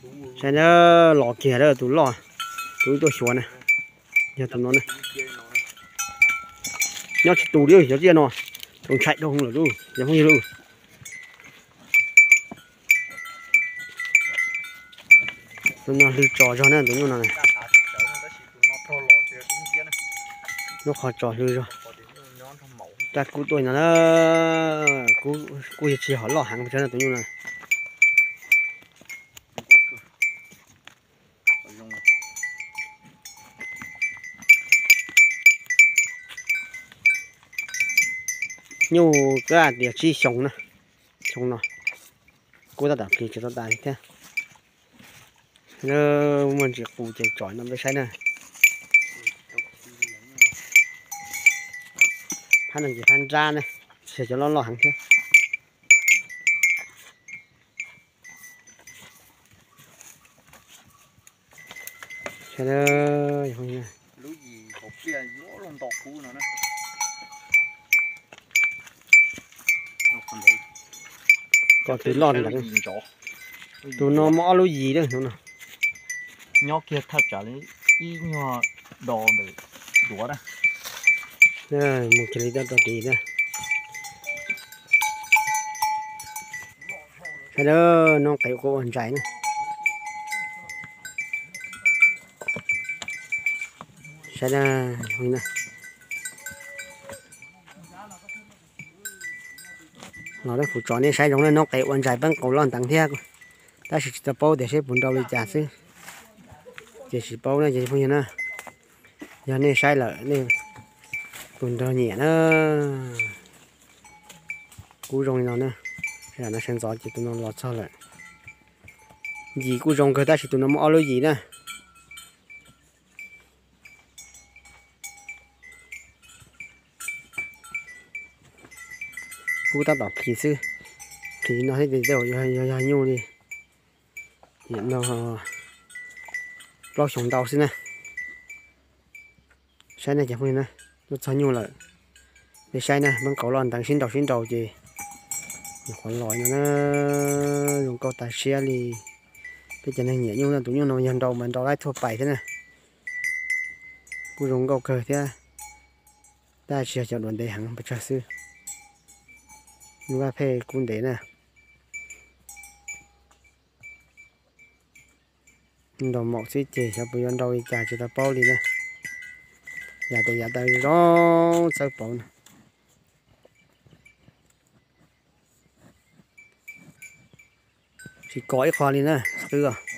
Saib na, los kiag lawm tus loj, tus tuaj xyuas na, yog tus no na. Nyob tsis tus li cov tsiaj no, tus ntshai dhau lawm lauj, yog phooj ywg lauj. Tus no hlwb tsos zog na, tus nyuj no. Lub qhov tsos hlwb zog. Raj kub tuaj no na, kub yog tsis hom loj heev pes tsawg na tus nyuj no. Nyuj kab tias tsib xyoo na, xyoo no kub tab tom plig tsis tau tas li thiab. Muaj ntsis qus ces tsom no peb saib na. Phab no ces phab nrab na, tsis yog cov loj loj heev thiab. Kom tus loj ntawd, tus no muaj ob lub yim lawm hnub no. Nyob kiag thaj tsam li ib nyuag do ntawm duav na. Mus kiag li tau rau tid na. Saib na, noob qes kuj ua ntsais na. Saib na, los kuv tso nej saib zoo na, noob qes ua ntsais peeb qaus loj nteev thiab, tab sis tsis tau paub tias seb puas nrau li cas xwb. Ces tsis paub na ces phooj ywg na, yog nej saib lawm nej puas nrog nyiam na. Kub zoo li no na, no sawv ntxov ces tus no los txog lawm. Yim kuj zoo kawg tab sis tus no muaj ob lub yim na. Kub tab tom plis xwb, plis no thiab ces tej zaum yog yog nyuj li. Nim no plaub xyoos ntau xwb na. Saib na cov phooj ywg na, tuaj txog nyuj lawm. Peb saib na, peeb qaus loj nteev sib nraus sib nraus ces nyuam qhuav los no na, zoo nkauj tas siab li. Peb cov neeg nyiam nyuj no, tus nyuj no yog nrau mas nrau laib thuaj pais thiab na. Kuj zoo nkauj kawg thiab, tab sis yog cov duav ntev heev pes tsawg xwb. Nyuj vaj phej kub ntev na. Ntaus maum xwb ces xyov puas yuav nrau li cas tsis tau paub li na. Yav tes yav taw zoo txawb pauv na. Tsis kom ib qho li na, qwb os.